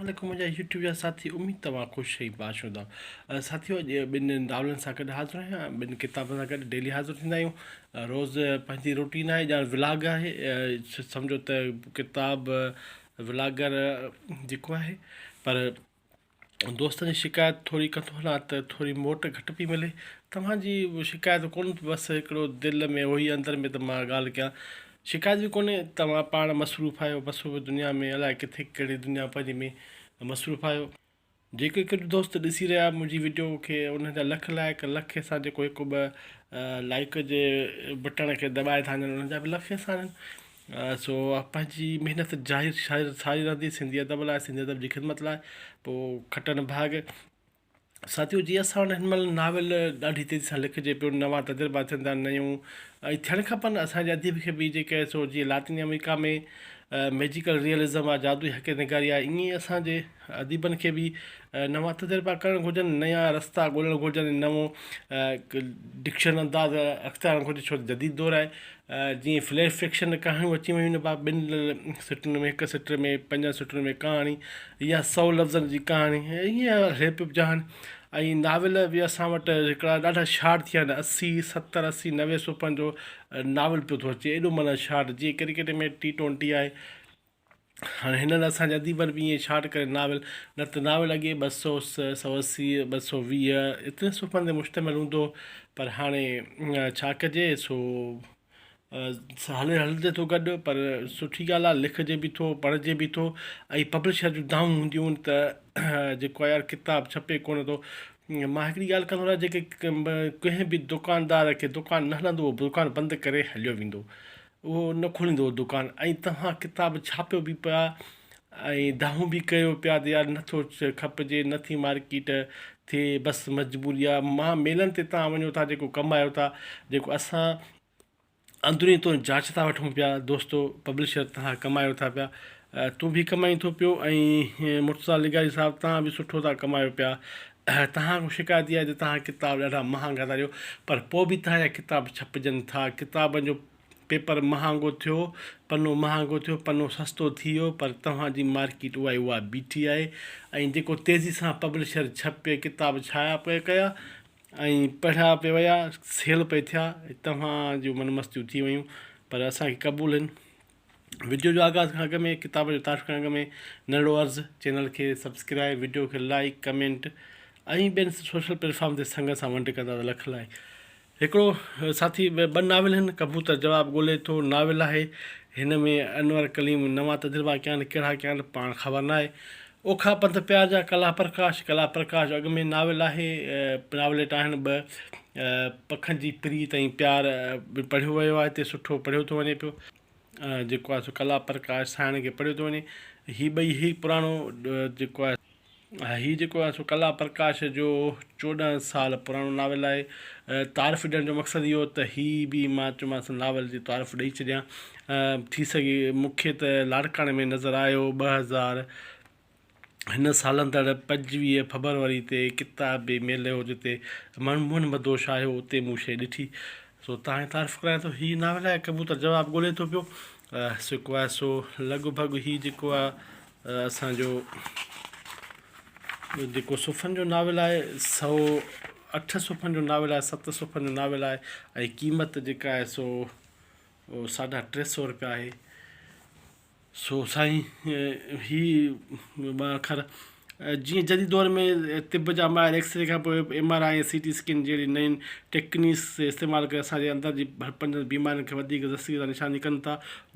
عليڪم منهنجا يوٽيوب جا ساٿي اميد توهان خوش ۽ باش هوندا ساٿيو اڄ ٻن ناولن سان گڏ حاضر آهيان ٻن ڪتابن سان گڏ ڊيلي حاضر ٿيندا آهيون روز پنهنجي روٽين آهي ڄڻ ولاگ آهي سمجهو ته ڪتاب ولاگر جيڪو آهي پر دوستن جي شڪايت ٿوري ڪندو هلان ته ٿوري موٽ گهٽ پئي ملي. توهان جي شڪايت ڪونه بس هڪڙو دل ۾ هئي اندر ۾ ته مان ڳالهه ڪيان. شڪايت به ڪونهي توهان پاڻ مصروف آهيو مصروف دنيا ۾ الائي ڪٿي ڪهڙي دنيا پنهنجي ۾ مصروف آهيو. جيڪي ڪجهه دوست ڏسي رهيا منهنجي وڊيو کي انهن جا لک لائق لک سان جيڪو هڪ ٻه لائيڪ جي بٽڻ کي دٻائي ٿا وڃن انهن جا به لک احسان آهن. سو پنهنجي محنت جاري ساري رهندي سنڌي ادب لاء سنڌي ادب جي خدمت لاء پوء کٽن ڀاڳ ساٿيو جي اسان وٽ هن مهل ناول ڏاڍي تيزي سان لکجي پيو نوان تجربا ٿين ٿا نيون ۽ ٿيڻ کپن اسانجي اديب کي به جيڪي سو جيئن لاطيني آمريڪا ۾ ميجيڪل ريئلزم آ جادوئي حقيقت نگاري آ ائين ئي اسانجي اديبن کي به نوان تجربا ڪرڻ گهرجن نيا رستا ڳولڻ گهرجن ۽ نئون ڊڪشن انداز اختيار ڪرڻ گهرجي ڇو ته جديد دور آهي جيئن فليش فڪشن ڪهاڻيون اچي ويون آهن ٻن سٽن ۾ هڪ سٽ ۾ پنجن سٽن ۾ ڪهاڻي يا سو لفظن جي ڪهاڻي ائين هلي پيو جهان ۽ ناول به اسان وٽ هڪڙا ڏاڍا شارٽ ٿي ويا آهن اسي ستر اسي نوي صفحن جو ناول پيو ٿو اچي ايڏو معنيٰ شارٽ جيئن ڪرڪيٽ ۾ ٽي ٽوئنٽي آهي هاڻي هنن اسان جي اديبن به ائين شارٽ ڪري ناول نه ته ناول اڳي ٻه سو سو اسي ٻه سو 20 ايترن صفحن تي مشتمل هوندو هو پر هاڻي ڇا ڪجي سو هلي هلجي ٿو گڏ پر سٺي ڳالهه آهي لکجي به ٿو پڙهجي به ٿو ۽ پبلشر جون دانهون هونديون آهن ته جيڪو آهي يار ڪتاب ڇپي ڪونه ٿو مان هڪڙي ڳالهه ڪندو رهان جيڪي ڪنهن به دڪاندار کي دڪان نه هلندو اهو دڪان بند ڪري هليو ويندو اهو نه کوليندو هو دڪان ۽ توهان ڪتاب ڇاپيو به پيا ۽ دانهون به ڪيو پيا ته يار نٿو کپجي نٿي مارڪيٽ ٿئي بس مجبوري آ مان ميلن تي توهان وڃو ٿا جيڪو ڪمايو ٿا جيڪو اسان اندروني طور جاچ ٿا وٺون پيا دوستو پبلشر توهان ڪمايو ٿا پيا تون به ڪمائين ٿو پيو ۽ مرتضيٰ لغاري صاحب توهان به سٺو ٿا ڪمايو پيا توهان کان شڪايت اها آهي ته توهان ڪتاب ڏاڍا مهانگا ٿا ڏيو پر پوء به توهان جا ڪتاب ڇپجن ٿا ڪتابن جو پيپر مهانگو ٿيو پنو مهانگو ٿيو پنو سستو ٿي ويو پر توهان جي مارڪيٽ اها ئي اها بيٺي آهي ۽ جيڪو تيزي سان پبلشر ڇپي ڪتاب ڇايا پئي ڪيا ۽ پڙهيا پئي ويا سيل پئي ٿيا توهان جون من مستيون ٿي ويون پر اسان کي قبول آهن وڊيو جو آغاز کان اڳ ۾ ڪتاب جو تعارف کان اڳ ۾ ننڍڙو عرض چينل کي سبسڪرائب وڊيو کي لائڪ ڪمينٽ ۽ ٻين سوشل پليٽ فارم تي سنگت سان ونڊ ڪندا ته لک لائق هڪڙو ساٿي ٻه ناول آهن ڪبوتر جواب ڳولي ٿو ناول آهي هن ۾ انور ڪليم نوان تجربا ڪيا آهن ڪهڙا ڪيا آهن پاڻ خبر ناهي اوکا پنڌ پيار جا ڪلا پرڪاش ڪلا پرڪاش اڳ ۾ ناول آهي ناوليٽ آهن ٻه پکن جي پريت ۽ پيار به پڙهيو ويو آهي هتي سٺو پڙهيو ٿو وڃي پيو جيڪو آهي سو ڪلا پرڪاش سائڻ کي پڙهيو ٿو وڃي هي ٻئي هي پراڻو جيڪو آهي هي جيڪو آهي سو ڪلا پرڪاش جو 14 سال پراڻو ناول آهي تعارف ڏيڻ جو مقصد اهو ته هي به مان چيومانس ناول جي تعارف ڏئي ڇڏيان ٿي سگهي مون کي ته لاڙڪاڻي ۾ نظر آيو 2000 هن سالندڙ 25 فبروري تي ڪتابي ميلي هو جتي من موهن مدهوش آيو اتي مون شيء ڏٺي سو تان کي تعارف ڪرايان ٿو هي ناول آهي ڪبوتر جواب ڳولي ٿو پيو سڪو آهي سو لڳ ڀڳ هي جيڪو آهي اسانجو جيڪو صفحن جو ناول آهي 108 صفحن جو ناول آهي 7 صفحن جو ناول آهي ۽ قيمت جيڪا آهي سو اهو ساڍا ٽي سو روپيا آهي. سو سائين هي ٻه اکر جيئن جديد دور ۾ طب جا ماهر ايڪسري کان پوء M R I ۽ C T scan جهڙي نين ٽيڪنيڪس استعمال ڪري اسان جي اندر جي ڀرپنجندڙ بيمارين کي وڌيڪ درستگي سان نشاندهي ڪن ٿا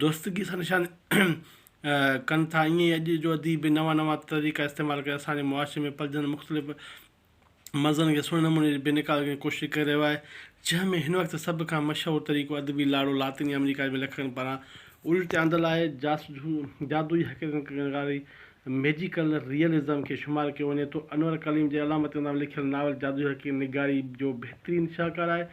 درستگي سان نشاندهي ڪن ٿا ائين ئي اڄ جو اديب به نوان نوان طريقا استعمال ڪري اسان جي معاشري ۾ پلجندڙ مختلف مرضن کي سهڻي نموني بي نقاب ڪرڻ جي ڪوشش ڪري رهيو آهي، جنهن ۾ هن وقت سڀ کان مشهور طريقو ادبي لاڙو لاطيني آمريڪا ۾ ليکڪن پاران عروج تي آندل آهي. جادوئي حقيقت نگاري، Magical Realism، کي شمار ڪيو وڃي ٿو. انور ڪليم جي علامتي انداز ۾ لکيل ناول جادوئي حقيقت نگاري جو بهترين شاهڪار آهي،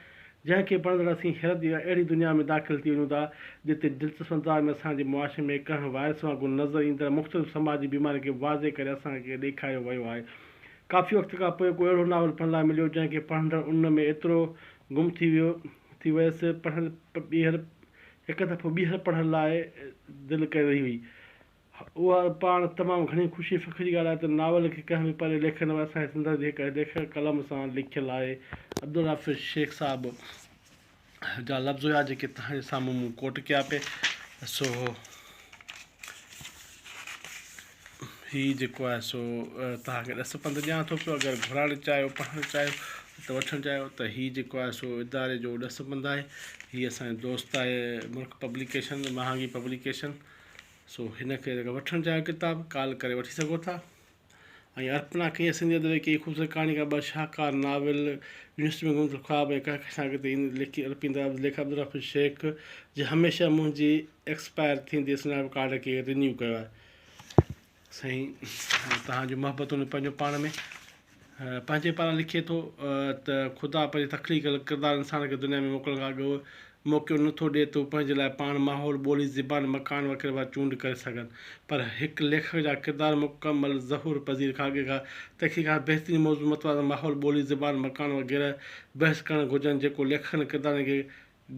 جنهن کي پڙهندڙ اسين حيرت جي اهڙي دنيا ۾ داخل ٿي وڃون ٿا، جتي دلچسپ انداز ۾ اسان جي معاشري ۾ ڪنهن وائرس وانگر نظر ايندڙ مختلف سماجي بيمارين کي واضح ڪري اسان کي ڏيکاريو ويو آهي. ڪافي وقت کان پوء ڪو اهڙو ناول پڙهڻ لاء مليو، جنهن کي پڙهندڙ ان ۾ ايترو گم ٿي ويو ٿي ويس، پڙهڻ ٻيهر هڪ دفعو ٻيهر پڙهڻ لاء دل ڪري رهي هئي. اها پاڻ تمام گهڻي خوشي فخر جي ڳالهه آهي ته ناول کي ڪنهن به پري ليکڪ نه پر اسان جي سنڌ جي هڪ ليکڪ قلم سان لکيل آهي. عبدالحفيظ شيخ صاحب جا لفظ هيا جيڪي توهان جي سامهون مون ڪوٽ ڪيا پئي سو هي جيڪو آهي سو توهان کي ڏس پنڌ ڏيان ٿو پيو اگر گهرائڻ چاهيو پڙهڻ چاهيو ته وٺڻ چاهيو ته هي جيڪو آهي سو اداري جو ڏس پنڌ آهي هي اسان جو دوست آهي مرڪ پبليڪيشن مهانگي پبليڪيشن سو هن کي اگر وٺڻ چاهيو ڪتاب ڪال ڪري وٺي سگهو ٿا ۽ ارپنا ڪئي سنڌي ادب جي ڪيئي خوبصورت ڪهاڻي کان ٻه شاهڪار ناول يونيورسٽي ۾ گم ٿيل خواب ۽ ڪهڪشان اڳتي لکي ارپيندا ليکڪ عبدالحفيظ شيخ جي هميشه منهنجي ايڪسپائر ٿيندي سڃاڻپ ڪارڊ کي رينيو ڪيو آهي سائين توهان جون محبتون پنهنجو پاڻ ۾ پنهنجي پاران لکي ٿو ته خدا پنهنجي تخليق ڪيل ڪردار انسان کي دنيا ۾ موڪلڻ کان اڳ موقعو نه ٿو ڏئي ته هو پنهنجي لاء پاڻ ماحول، ٻولي، زبان، مڪان وغيره بابت چونڊ ڪري سگهن پر هڪ ليکڪ جا ڪردار مڪمل ظهور پذير کان اڳي کان تخليق کان بهترين موضوع متوازن ماحول، ٻولي، زبان، مڪان وغيره بحث ڪرڻ گهرجن جيڪو ليکڪن ڪردارن کي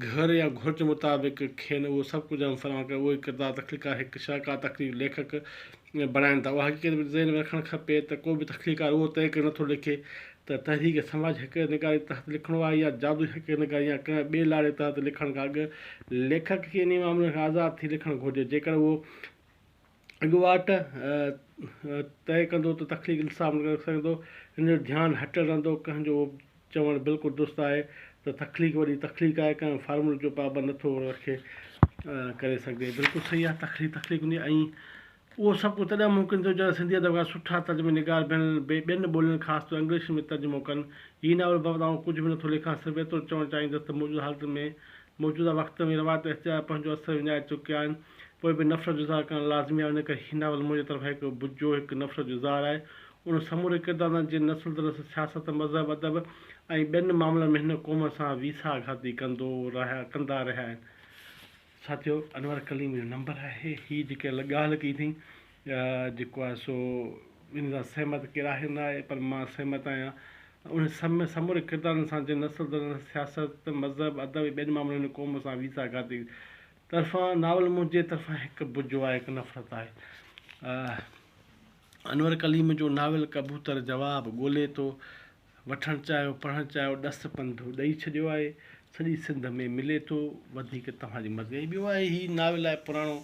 گهر يا گهرج مطابق کين اهو سڀ ڪجهه هم فراهم ڪري اهو ئي ڪردار تخليقڪار هڪ شاهڪار تخليق ليکڪ بڻائين ٿا. اها حقيقت به ذهن ۾ رکڻ کپي ته ڪو به تخليقڪار اهو طئي ڪري نٿو لکي ته تحريڪ سماجي حقيقت نگاري تحت لکڻو آهي يا جادوئي حقيقت نگاري يا ڪنهن ٻئي لاڙي تحت لکڻ کان اڳ ليکڪ کي انهي معاملن کان آزاد ٿي لکڻ گهرجي جيڪڏهن اهو اڳواٽ طئي ڪندو ته تخليق انصاف نه ڪري سگهندو، هن جو ڌيان هٽيل رهندو، ڪنهن جو اهو چوڻ بلڪل درست آهي ته تخليق وڏي تخليق آهي، ڪنهن فارمولي جو پابند نه ٿو رکي ڪري سگهجي. بلڪل صحيح آهي تخليق تخليق هوندي آهي ۽ اهو سڀ ڪجهه تڏهن ممڪن ٿيو جڏهن سنڌي ادب کان سٺا ترجمي نگار ٻين ٻولين خاص طور انگريزي ۾ ترجمو ڪن. هي ناول بابت آئون ڪجهه به نه ٿو لکان صرف ايترو چوڻ چاهيندس ته موجوده حالتن ۾ موجوده وقت ۾ روايتي احتجاج پنهنجو اثر وڃائي چڪيا آهن، پوء به نفرت جو اظهار ڪرڻ لازمي آهي، ان ڪري هي ناول منهنجي طرفان هڪ بجو، هڪ نفرت جو اظهار آهي. انهن سموري ڪردارن جن نسل در نسل سياست، مذهب، ادب ۽ ٻين معاملن ۾ هن قوم سان ويساهه گهاتي ڪندو رهيا ڪندا رهيا آهن. ساٿيو انور ڪليم جو نمبر آهي هي جيڪا ڳالهه ڪئي اٿئي جيڪو آهي سو ان سان سهمت ڪير آهي نه آهي پر مان سهمت آهيان ان سم سموري ڪردارن سان جن نسل در نسل سياست، مذهب، ادب ۽ ٻين معاملن ۾ قوم سان ويساهه گهاتي طرفان ناول منهنجي طرفان هڪ بجو آهي هڪ نفرت آهي. انور ڪليم جو ناول ڪبوتر جواب ڳولي ٿو وٺڻ چاهيو پڙهڻ چاهيو ڏس پنڌ ڏئي ڇڏيو آهي سڄي سنڌ ۾ ملي ٿو وڌيڪ توهان جي مرضي ۽ ٻيو آهي هي ناول آهي پراڻو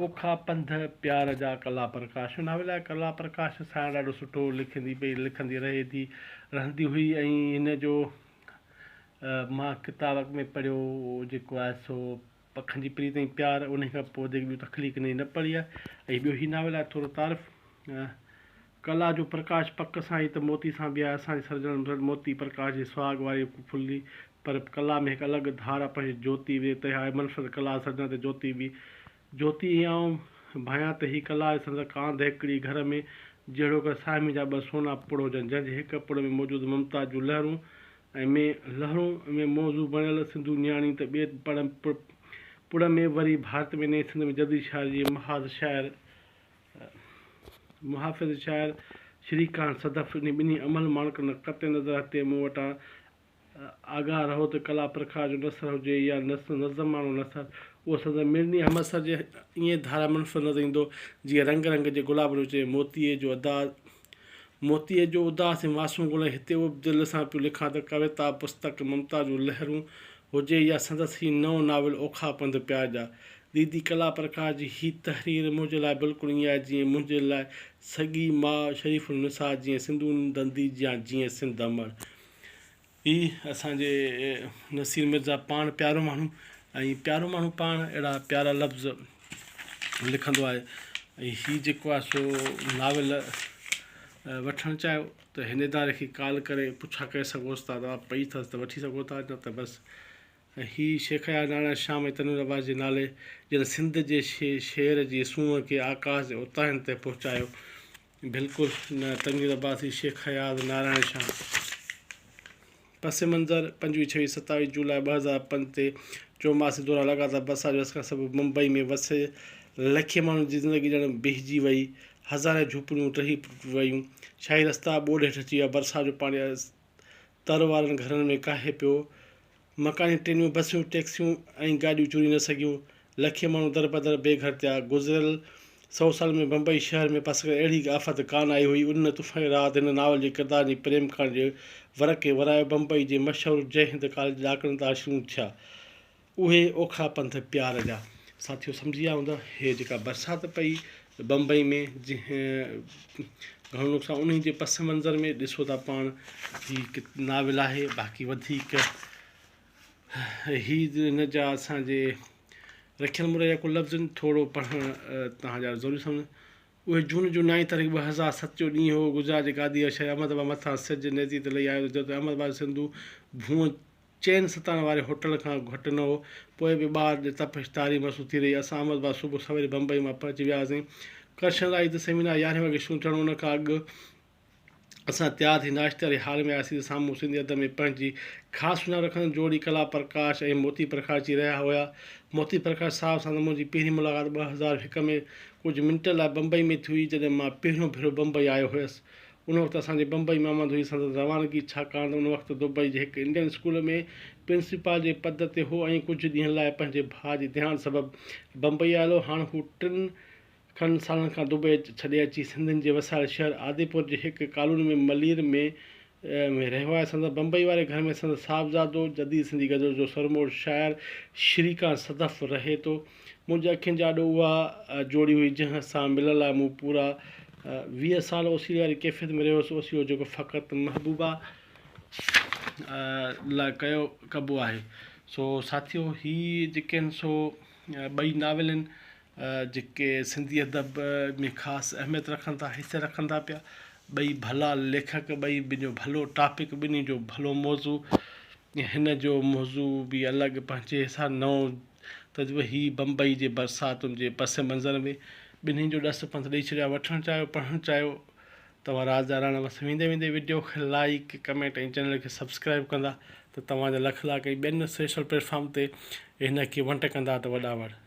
اوکا پنڌ پيار جا ڪلا پرڪاش جو ناول آهي ڪلا پرڪاش سائڻ ڏاڍو سٺو لکندي پئي لکندي رهي ٿي رهندي هئي ۽ هن جو مان ڪتاب اڳ ۾ پڙهيو جيڪو آهي سو پکن جي پريت ۽ پيار انهي کان پوء وڌيڪ ٻيون تخليق هن جي نه پڙهي آهي ۽ ٻيو هي ناول آهي ٿورو تعارف ڪلا جو پرڪاش پڪ سان ئي ته موتي سان به آهي اسان جي سرجڻ مثل موتي پرڪاش جي سهاڳ واري ڦلي پر ڪلا ۾ هڪ الڳ ڌارا پنهنجي جوتي به ته آهي منفرد ڪلا سرجڻ تي جوتي به جوتي ۽ آئون ڀانيان ته هي ڪلا آهي سندس ڪانڌ هڪڙي گهر ۾ جهڙوڪر ساهمي جا ٻه سونا پڙ هجن جنهن جي هڪ پڙ ۾ موجود ممتا جون لهرون ۽ ۾ لهرون ۾ موضوع بڻيل سنڌو نياڻي ته ٻئي پڙ ۾ وري ڀارت ۾ نئين سنڌ ۾ جديد شاعري جي محاذ شاعر محافظ شاعر شريڪانت صدف انهي ٻنهي املهه ماڻڪن کان قطع نظر هتي مون وٽان آگاهه رهو ته ڪلا پرکار جو نثر هجي يا نظماڻو نثر، اهو سندس مڙني همعصر جي ائين ڌارا منفرد نظر ايندو، جيئن رنگ رنگ جي گلابن وچ ۾ موتيي جو موتيي جو اداس ۽ معصوم گل ۽ هتي اهو به دل سان پيو لکان ته ڪويتا پستڪ ممتا جون لهرون هجي يا سندس هي نئون ناول اوکا پنڌ پيار جا. ديدي ڪلا پرڪاش جي هي تحرير منهنجي لاء بلڪل ائين آهي جيئن منهنجي لاء سڳي ماء شريف النساء جيئن سنڌو ندي جيان جيئن سنڌ امڙ. هي اسان جي نصير مرزا پاڻ پيارو ماڻهو ۽ پيارو ماڻهو پاڻ اهڙا پيارا لفظ لکندو آهي ۽ هي جيڪو آهي سو ناول وٺڻ چاهيو ته هن اداري کي ڪال ڪري پڇا ڪري سگهو ٿا ته پئي اٿس ته وٺي سگهو ٿا نه ته بس هي شيخ اياز نارائڻ شيام ۽ تنوير عباس جي نالي جن سنڌ جي شعر جي سونهن کي آڪاش جي اتاهين تي پهچايو بلڪل نه تنوير عباسي، شيخ اياز، نارائڻ شاھ. پس منظر، پنجويهه، ڇويهه، ستاويهه جولاء 2005 تي چوماسي دوران لڳاتار برسات جي وسڪاري سبب ممبئي ۾ وسيل لکين ماڻهن جي زندگي ڄڻ بيهجي وئي، هزارين جهوپڙيون ڊهي ويون، شاهي رستا ٻوڏ هيٺ اچي ويا، برسات جو پاڻي تر وارن گهرن ۾ ڪاهي پيو، مڪاني ٽرينون، بسيون، ٽيڪسيون ۽ گاڏيون چري نه سگهيون، لکين ماڻهو دربدر بي گهر ٿيا، گذريل. سئو سالن ۾ بمبئي شهر ۾ پس اهڙي آفت ڪانه آئي هئي. ان طوفاني رات هن ناول جي ڪردارن جي پريم ڪهاڻي جي ورق کي ورايو. بمبئي جي مشهور جئه هند ڪاليج جي ڏاڪڻن تان شروع ٿيا اهي اوکا پنڌ پيار جا. ساٿيو سمجهي ويا هوندا هي جيڪا برسات پئي بمبئي ۾ جنهن گهڻو نقصان انهي جي پس منظر ۾ ڏسو ٿا پاڻ هي ناول آهي باقي وڌيڪ هي هن جا اسان جي رکيل مڙئي جا ڪو لفظ آهن ٿورو پڙهڻ توهان جا ضروري سمجهان اهي جون جو نائين تاريخ 2007 جو ڏينهن هو گجرات جي گادي واري شهر احمد آباد مٿان سج نيزي تي لهي آيو جڏهن احمد آباد سنڌو ڀونء چئن ستارن واري هوٽل کان گهٽ نه هو پوء به ٻاهر جي تپش طاري محسوس ٿي رهي اسان احمد آباد صبح سوير بمبئي مان پهچي وياسين ڪرشن رائي ته سيمينار يارهين وڳي شروع ٿيڻو ان کان اڳ اسان تيار ٿي ناشتي واري هال ۾ آياسين ته سامهون سنڌي ادب ۾ پنهنجي خاص سڃاڻپ رکندڙ جوڙي ڪلا پرڪاش ۽ موتي پرڪاش اچي رهيا هيا. موتي پرڪاش صاحب سان ته منهنجي پهرين ملاقات 2001 ۾ ڪجهه منٽن لاء بمبئي ۾ ٿي هئي جڏهن مان پهريون ڀيرو بمبئي آيو هيس. ان وقت اسان جي بمبئي ۾ آمد هئي سندس روانگي ڇاڪاڻ ته ان وقت دبئي جي هڪ انڊين اسڪول ۾ پرنسپال جي پد تي هو ۽ ڪجهه ڏينهن لاء پنهنجي ڀاء جي ديهانت سبب بمبئي آيل هو. هاڻ هو ٽن کن سالن کان دبئي ڇڏي اچي سنڌين جي وسايل شهر آديپور جي هڪ ڪالوني ۾ ملير ۾ ۾ رهيو آهي. سندس بمبئي واري گهر ۾ سندس صاحبزادو جديد سنڌي غزل جو سرموڙ شاعر شريڪانت صدف رهي ٿو. منهنجي اکين جي آڏو اها جوڙي هئي جنهن سان ملڻ لاء مون پورا 20 سال اوسيڙي واري ڪيفيت ۾ رهيو هوس. اوسيڙو جيڪو فقط محبوبه لاء ڪيو ڪبو آهي. سو ساٿيو هي جيڪي آهن سو ٻئي ناول آهن. جيڪي سنڌي ادب ۾ خاص اهميت رکن ٿا حيثيت رکن ٿا پيا ٻئي ڀلا ليکڪ ٻئي ٻن جو ڀلو ٽاپڪ ٻنهي جو ڀلو موضوع هن جو موضوع به الڳ پنهنجي حساب نئون تجربو هي بمبئي جي برساتن جي پس منظر ۾ ٻنهي جو ڏس پنڌ ڏئي ڇڏيا وٺڻ چاهيو پڙهڻ چاهيو توهان راز جا راڻا بس ويندي ويندي وڊيو کي لائيڪ ڪمينٽ ۽ چينل کي سبسڪرائب ڪندا ته توهان جا لک لاک ۽ ٻين سوشل پليٽ فارم تي هن کي ونڊ ڪندا ته وڏا وڙ.